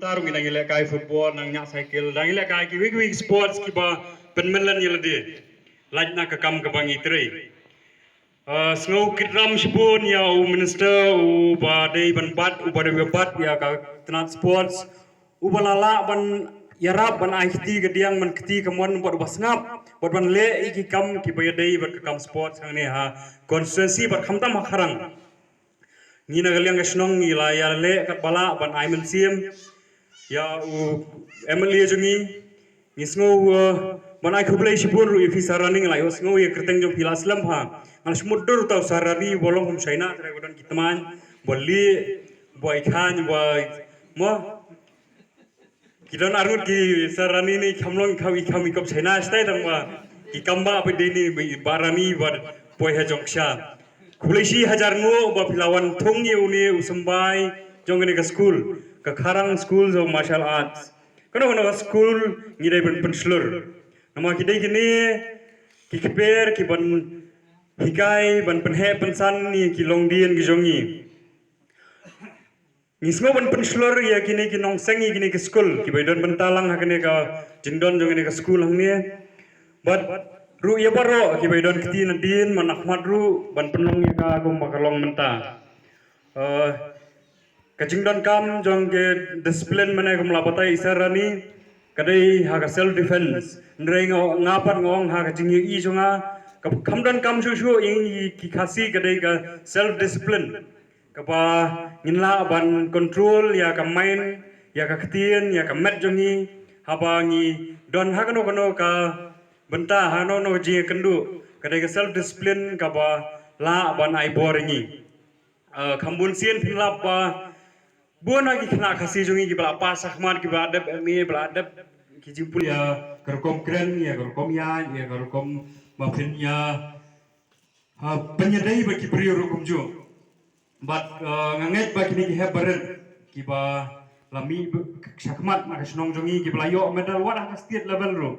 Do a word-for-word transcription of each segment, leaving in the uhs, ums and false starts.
Tar ngi dang ïalehkai football, nang ñiah cycle, dang ïalehkai kiwei kiwei sports kiba pynmynlen ïa lade. Lait na ka kam kaba ngi trei. Ah, sngew kyrpad shibun ïa u minister uba dei ban bat, uba dei ban bat ïa ka tnat sports, uba la lah ban ïarap ban ai kti ka diang ban kti ka mon bad uba sngap bad ban leh ïa ki kam kiba ïadei bad ka kam sports hangne ha constituency bad khamtam ha Kharang. Ngi na ka liang ka shnong ngi la ïaleh katba lah ban ai mynsiem ïa u M L A jong ngi. Ngi sngew, uh, ban ai khublei shibun ruh ïa phi Sir Rani, ngi la ïohsngew ïa ka kyrteng jong phi la slem ha. Nga la shu mutdur tau Sir Rani ba long kum China, trai ba don ki tmaiñ ba lieh, ba i khañ ba mo. Ki don arngut ki Sir Rani ne kham long, kham i, kham i kop China shatai tang ba ki kam ba phi dei ne ba Rani ba poi ha jong ksha. Khublei shi hajar nguh ba phi la wan thung ïa une u symbai jong kane ka school, ka Kharang School of Martial Arts. Kano kano ka school ngi dei ban pynshlur. Namar ki dei kine ki kper ki ban hikai, ban pynheh pynsan ïa ki longdien ki jong ngi. Ngi sngew ban pynshlur ïa kine ki nongseng ïa kine ki skul kiba don bynta lang ha kane ka jingdon jong kane ka skul hangne. Bad ruh ïa baroh kiba don kti nadien man akhmat ruh ban pynlong ïa ka kumba ka long mynta. Eh, ka jingdonkam jong ka discipline mynne kum la batai i Sir Rani, ka dei ha ka self defense. Hynrei nga, nga pat nga ong ha ka jingïohi jong nga, ka kham donkam shuh shuh ïa ngi ki Khasi ka dei ka self discipline. Kaba ngin lah ban control ïa ka mind, ïa ka ktien, ïa ka met jong ngi, haba ngi don ha kano kano ka bynta, ha kano kano ka jingïakynduh, ka dei ka self discipline kaba lah ban ai bor ïa ngi. Eh, kham bun sien phin lap ba bun ha ki khynnah Khasi jong ngi kiba la pass shakhmat, kiba la dep M A, ba la dep ki jingpule, ïa ka rukom kren, ïa ka rukom ïaid, ïa ka rukom ba phin ïa, ha, pynïadei bad ki briew ruh kumjuh. Bad, eh, nga ngeit ba kine ki hep barit kiba la mih shakhmat na ka shnong jong ngi kiba la ïoh medal wat ha ka state level ruh.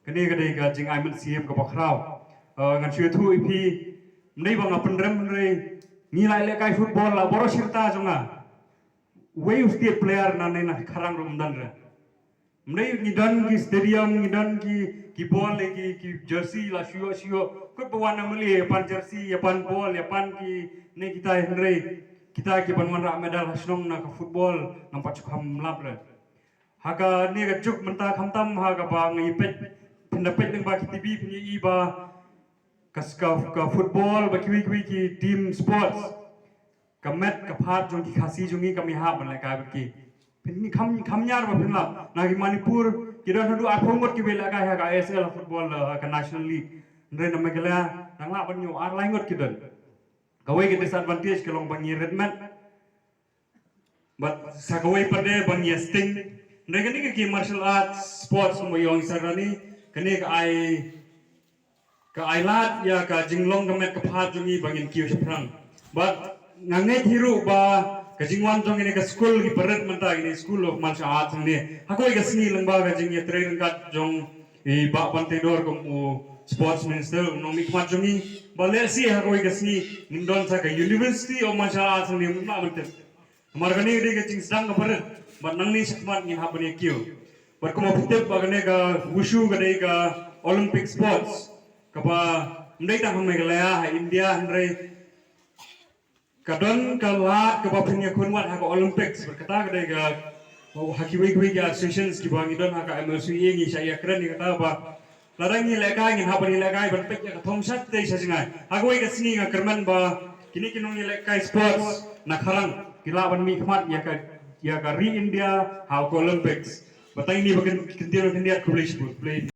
Kane ka dei ka jingai mynsiem kaba khraw. Eh, ngan shu ïathuh ïa phi, ym dei ba nga pynrem, hynrei ngi la ïalehkai football la baroh shi rta jong nga. Uwei u state player na ne na Kharang ruh ym don re. Ym dei, ngi don ki stadium, ngi don ki, ki ball, ki, ki jersey la shu ïoh shu ïoh. Kut ba wan M L A ïa pan jersey, ïa pan ball, ïa pan kine kitai, hynrei kita ki ban wanrah medal ha shnong na ka football ngam pat shu kham lap re. Ha kane ka juk mynta khamtam ha kaba ngi peit, pynda peit lyngba ki T V phin ïohi ba ka, ka, ka football ba kiwei kiwei ki team sports, ka met ka phad jong ki Khasi jong ngi kam ïahap ban lehkai bad ki. Phin, kham, kham ñiar ba phin lap. Na ki Manipur ki don haduh arphew ngut kiba lehkai ha ka I S L football, ha ka National League. Hynrei na Meghalaya nang lah ban ñiew ar lai ngut ki don. Kawei ka disadvantage ka long ba ngi rit met. Bad sa kawei pat de ba ngi ïa sting. Hynrei kane ka ki martial arts sports kumba ong i Sir Rani, kane ka ai, ka ai lad ïa ka jinglong ka met ka phad jong ngi ba ngin kiew shaphrang. Bad nga ngeit hi ruh ba ka jingwan jong kane ka skul kiba rit mynta, kane School of Martial Arts hangne, ha kawei ka sngi lyngba ka jingïatrei ryngkat jong i Bah Banteidor kum u sports minister, u nongmihkhmat jong ngi, ba lehse ha kawei ka sngi ngin don sa ka University of Martial Arts hangne, ngim lah ban tip. Namar kane ka dei ka jingsdang kaba rit, bad nangne shakhmat ngin hap ban ïa kiew. Bad kumba phi tip ba kane ka wushu ka dei ka Olympic sports kaba ym dei tang ha Meghalaya, ha India, hynrei ka don ka lad kaba phin ïakhun wat ha ka Olympics. Bad kata ka dei ka, ha kiwei kiwei ki associations kiba ngi don ha ka M S U A ngi shah ïakren ïa kata ba lada ngi lehkai ngin hap ban ïalehkai ban peit ïa ka thong shatei sha jngai. Ha kawei ka sngi nga kyrmen ba kine ki nongïalehkai sports na Kharang ki lah ban mihkhmat ïa ka, ïa ka ri India ha ka Olympics. Bad tang ine ba kin, kin, kin, khublei shibun, khublei.